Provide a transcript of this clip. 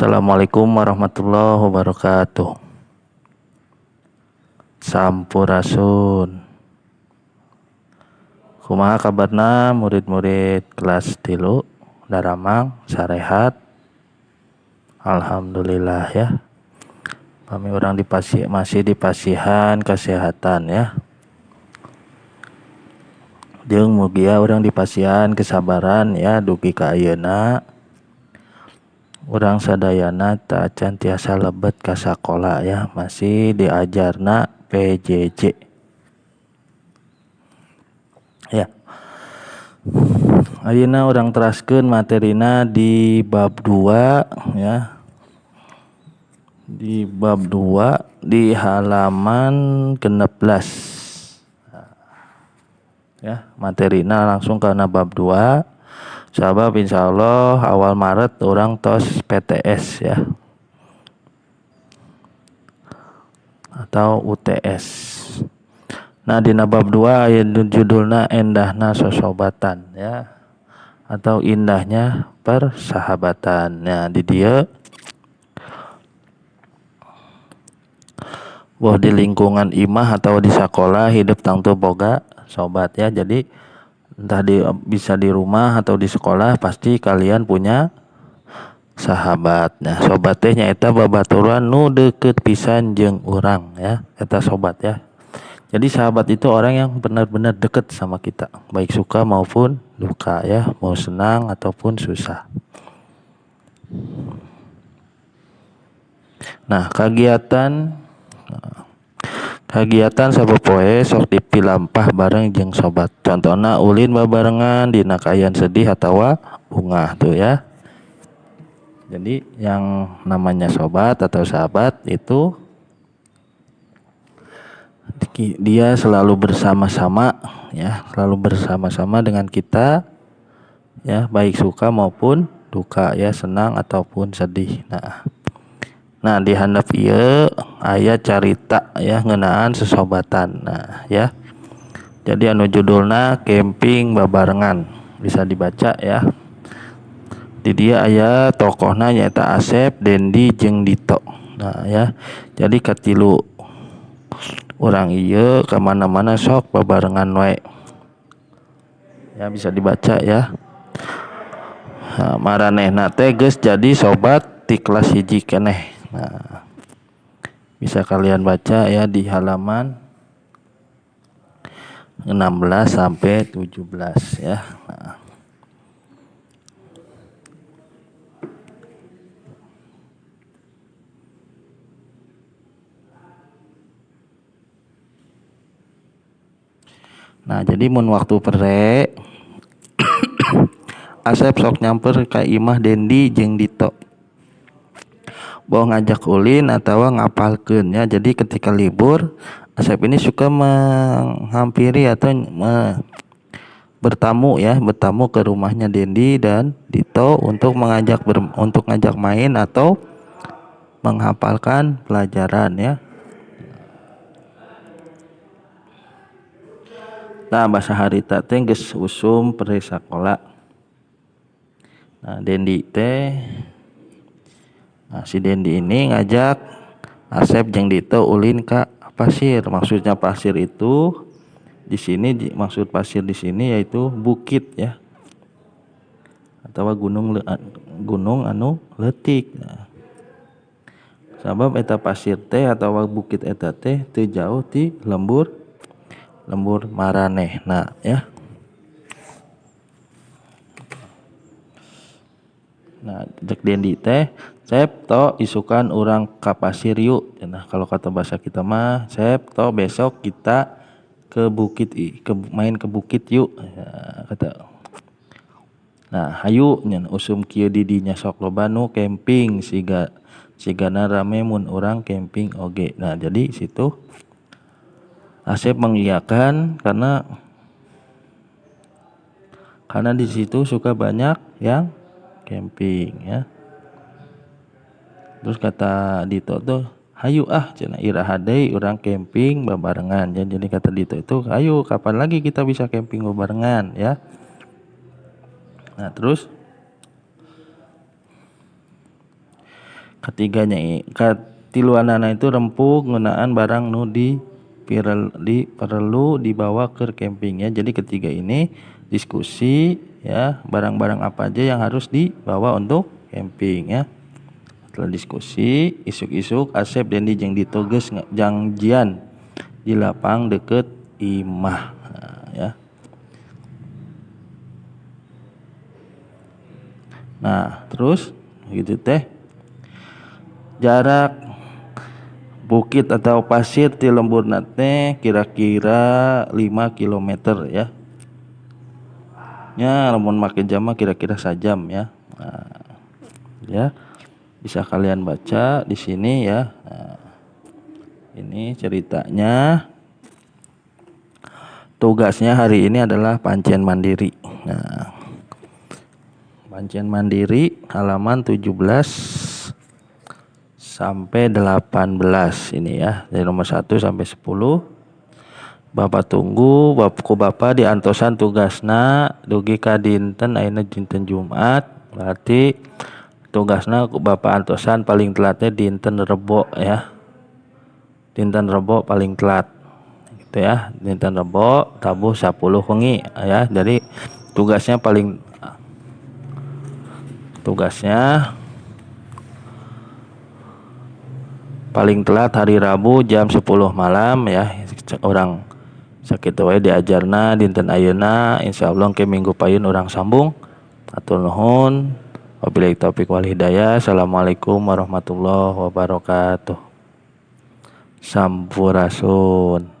Assalamualaikum warahmatullahi wabarakatuh. Sampurasun. Kumaha kabarna murid-murid kelas 3 daramang sarehat? Alhamdulillah ya. Kami orang masih dipasihan kesehatan ya. Jeung mugia urang dipasihan kesabaran ya dugi ka ayeuna. Urang sadayana tacan tiasa lebet ka sakola ya, masih diajarna PJJ. Ya. Ayeuna urang teraskeun materina di bab 2 ya. Di bab 2 di halaman 16. Ya, materina langsung karena bab 2. Sabab insyaallah awal Maret orang tos PTS ya. Atau UTS. Nah, dina bab 2 aya judulna endahna sosobatan ya. Atau indahnya persahabatan. Nah, di dieu boh di lingkungan imah atau di sekolah hidup tangtu boga sobat ya. Jadi entah bisa di rumah atau di sekolah pasti kalian punya sahabat. Nah, sobat teh nyaeta babaturan nu deukeut pisan jeung urang ya, eta sobat ya. Jadi sahabat itu orang yang benar-benar deket sama kita, baik suka maupun duka ya, mau senang ataupun susah. Nah, kegiatan sapopoe sok dipilampah bareng jeung sobat. Contohna ulin babarengan dina kaayaan sedih atawa bungah tuh ya. Jadi yang namanya sobat atau sahabat itu dia selalu bersama-sama ya, selalu bersama-sama dengan kita ya, baik suka maupun duka ya, senang ataupun sedih. Nah, di handap ieu aya carita ya ngeunaan sesobatan. Nah, ya. Jadi anu judulna camping babarengan, bisa dibaca ya. Di dieu aya tokohna nyaeta Asep, Dendi jeung Dito. Nah, ya. Jadi katilu urang ieu ka mana-mana sok babarengan wae. Ya, bisa dibaca ya. Nah, maranehna teh geus jadi sobat ti kelas 1 keneh. Nah, bisa kalian baca ya di halaman 16 sampai 17 ya. Nah, jadi mun waktu pere Asep sok nyamper ka imah Dendi jeung Dito. Boh ngajak ulin atau ngapalkeun ya. Jadi ketika libur Asep ini suka menghampiri atau bertamu ya, bertamu ke rumahnya Dendi dan Dito untuk untuk ngajak main atau menghafalkan pelajaran ya. Nah, bahasa harita teh geus usum pre sakola. Nah, Dendi teh, nah, si Dendi ini ngajak Asep jeung Dito ulin ka pasir. Maksudnya pasir itu di sini, maksud pasir di sini yaitu bukit ya. Atau gunung anu leutik. Nah, sabab eta pasir teh atau bukit eta teh teu jauh ti lembur maranehna ya. Nah, cek Dendi teh, "Sep, to isukan urang ka pasir yuk." Nah, kalau kata bahasa kita mah, "Sep, to besok kita ke bukit, main ke bukit yuk." Ya, kata. Nah, hayu nyen usum kieu di dinya sok loba nu camping sigana rame mun urang camping oge. Nah, jadi situ Asep mengiyakan karena di situ suka banyak yang camping ya. Terus kata Dito tuh, "Hayu ah cenah iraha deui urang camping babarengan." Jadi kata Dito itu, "Ayo kapan lagi kita bisa camping babarengan ya." Nah, terus Ketiganya katiluanana itu rempug ngeunaan barang nu di perlu dibawa ke camping ya. Jadi ketiga ini diskusi ya, barang-barang apa aja yang harus dibawa untuk camping ya. Setelah diskusi, isuk-isuk Asep, Dendi jeung Dito geus janjian di lapang deket imah. Nah, ya. Nah, terus gitu teh jarak bukit atau pasir di lemburna teh kira-kira 5 kilometer ya. Ya, lamun make jam mah kira-kira sajam ya. Nah, ya. Bisa kalian baca di sini ya. Nah, ini ceritanya. Tugasnya hari ini adalah pancen mandiri. Nah, pancen mandiri halaman 17 sampai 18 ini ya. Dari nomor 1 sampai 10. Bapak tunggu ku Bapak diantosan tugasna dugi ka dinten ayeuna dinten Jumat, berarti tugasna ku Bapak antosan paling telatnya dinten Rebo ya. Dinten Rebo paling telat gitu ya. Dinten Rebo tabuh 10 wengi ya. Jadi tugasnya paling tugasnya paling telat hari Rabu jam 10 malam ya. Urang sakitu wae diajarna dinten ayeuna, insyaallah ke minggu payun urang sambung. Hatur nuhun. Wabillahi taufik wal hidayah. Assalamualaikum warahmatullahi wabarakatuh. Sampurasun.